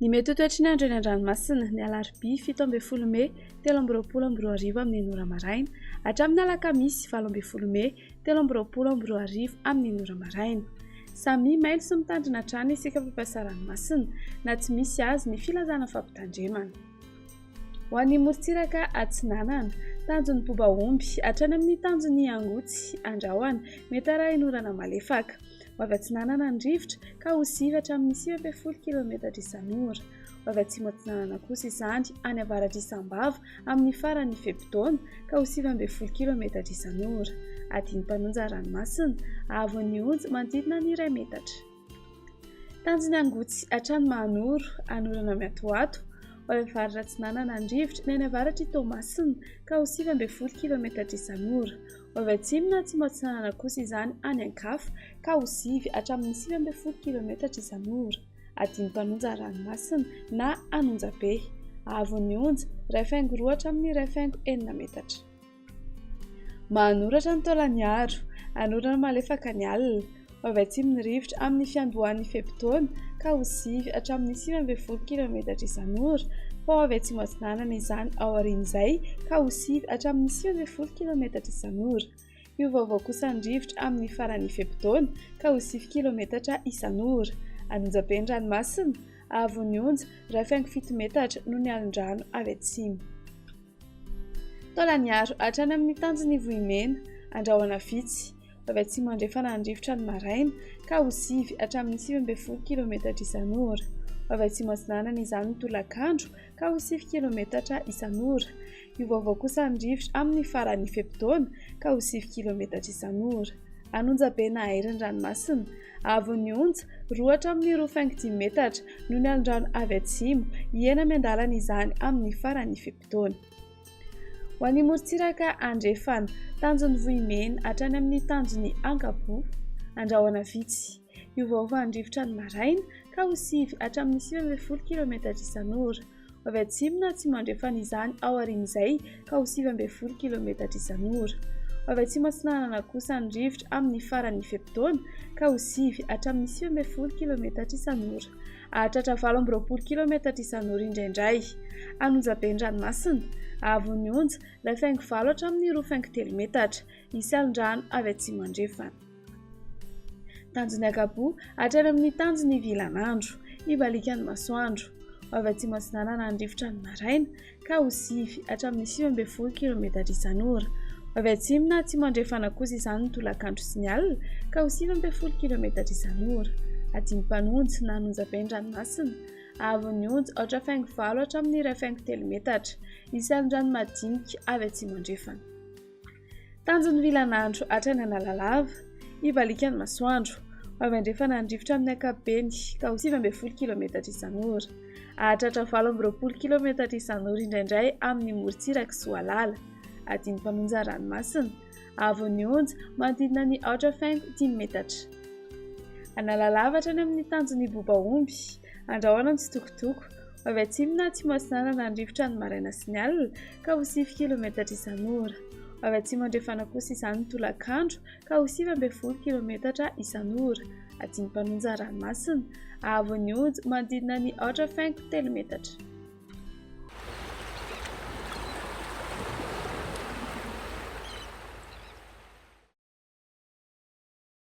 Ny mety ho toetry ny andro eny an-dranomasina, ny alarobia 17 mey 2023 amin'ny enina ora maraina hatramin'ny alakamisy 18 mey 2023 amin'ny enina ora maraina. Samia mailo sy mitandrina hatrany isika mpampiasa ranomasina na tsy misy azy ny filazana fampitandremana. Ho an'ny morontsiraka atsinanana, tanjon'ny boba omby hatrany amin'ny tanjon'ny angotsy andrahona mety arahin'orana malefaka. Ho avy atsinanana ny rivotra ka ho sivy hatramin'ny 19 kilometatra isan'ora. Ho avy atsimo atsinanana kosa izany any avaratr'i Sambava amin'ny faran'ny fe-potoana ka ho 19 kilometatra isan'ora. Adin'ny mpanonja ranomasina, haavon'ny onja manodidina ny iray metatra. Tanjon'ny Angotsy hatrany Mahanoro, hanorana miatoato. Ho avy avaratra atsinanana ny rivotra ny any avaratr'i Toamasina ka ho 19 kilometatra isan'ora. Ho avy atsimo na atsimo atsinanana kosa izany any Ankafa ka ho sivy hatramin'ny 19 kilometatra isan'ora. Adin'ny mpanonja ranomasina na an'Onjabe. Haavon'ny onja, iray faingo roa hatramin'ny iray faingo enina metatra. Manoratra ny taolaniaro. Hanorana malefaka ny alina. Ho avy atsimo ny rivotra amin'ny fiandohan'ny fe-potoana ka ho sivy hatramin'ny 19 kilometatra isan'ora, fa ho avy atsimo atsinanana izany aorian'izay ka ho sivy hatramin'ny 19 kilometatra isan'ora. Hiovaova kosa ny rivotra amin'ny faran'ny fe-potoana ka ho sivy kilometatra isan'ora. An'Onjabe ny ranomasina, haavon'ny onja, iray faingo fito metatra noho ny alon-drano avy atsimo. Taolagnaro hatrany amin'ny tanjon'i Vohimena, andrahona vitsy, avy atsimo andrefana ny rivotra ny maraina ka ho sivy hatramin'ny 19 kilometatra isan'ora. Ho avy atsimo atsinanana izany ny tolakandro ka ho sivy kilometatra isan'ora. Hiovaova kosa ny rivotra amin'ny faran'ny fe-potoana ka ho sivy kilometatra isan'ora. An'Onjabe na Airy ny ranomasina. Haavon'ny onja, roa hatramin'ny roa faingo dimy metatra, noho ny alon-drano avy atsimo. Hihena miandalana izany amin'ny faran'ny fe-potoana. Ho an'ny morontsiraka andrefana, tanjon'ny Vohimena hatrany amin'ny tanjon'ny Ankaboa, andrahona vitsy. Hiovaova ny rivotra ny maraina ka ho sivy hatramin'ny 19 kilometatra isan'ora. Ho avy atsimo na atsimo andrefana izany aorian'izay ka ho 19 kilometatra isan'ora. Ho avy atsimo atsinanana kosa ny rivotra amin'ny faran'ny fe-potoana ka ho sivy hatramin'ny 19 kilometatra isan'ora. Hahatratra 28 kilometatra isan'ora indraindray. An'Onjabe ny ranomasina. Haavon'ny onja, iray faingo valo hatramin'ny roa faingo telo metatra. Hisy alon-drano avy atsimo andrefana. Tanjon'ny Ankaboa hatrany amin'ny tanjon'ny Vilanandro. Hibaliaka ny masoandro. Ho avy atsimo atsinanana ny rivotra ny maraina ka ho sivy hatramin'ny 19 kilometatra isan'ora. Ho avy atsimo na atsimo andrefana kosa izany ny tolakandro sy ny alina ka ho 19 kilometatra isan'ora. Adin'ny Mpanonjy na Anonjabe ny ranomasina. Haavon'ny onja aotra faingo valo hatramin'ny iray faingo telo metatra. Hisy alon-drano madinika avy atsimo andrefana. Tanjon'ny vilanandro hatrany Analalava, hibaliaka ny masoandro. Ho avy andrefana ny rivotra amin'ny ankapobeny ka ho 19 kilometatra isan'ora. Hahatratra 28 kilometatra isan'ora indraindray amin'ny morontsirak'i Soalala. Adin'ny mpanonja ranomasina. Haavon'ny onja manodidina ny aotra faingo dimy metatra. Analalava hatrany amin'ny tanjon'ny Bobaomby. Andrahona mitsitokotoko. Ho avy atsimo na atsimo atsinanana ny rivotra ny maraina sy ny alina ka ho sivy kilometatra isan'ora. Ho avy atsimo andrefana kosa izany ny tolakandro ka ho 19 kilometatra isan'ora. Adin'ny mpanonja ranomasina. Haavon'ny onja manodidina ny aotra faingo telo metatra.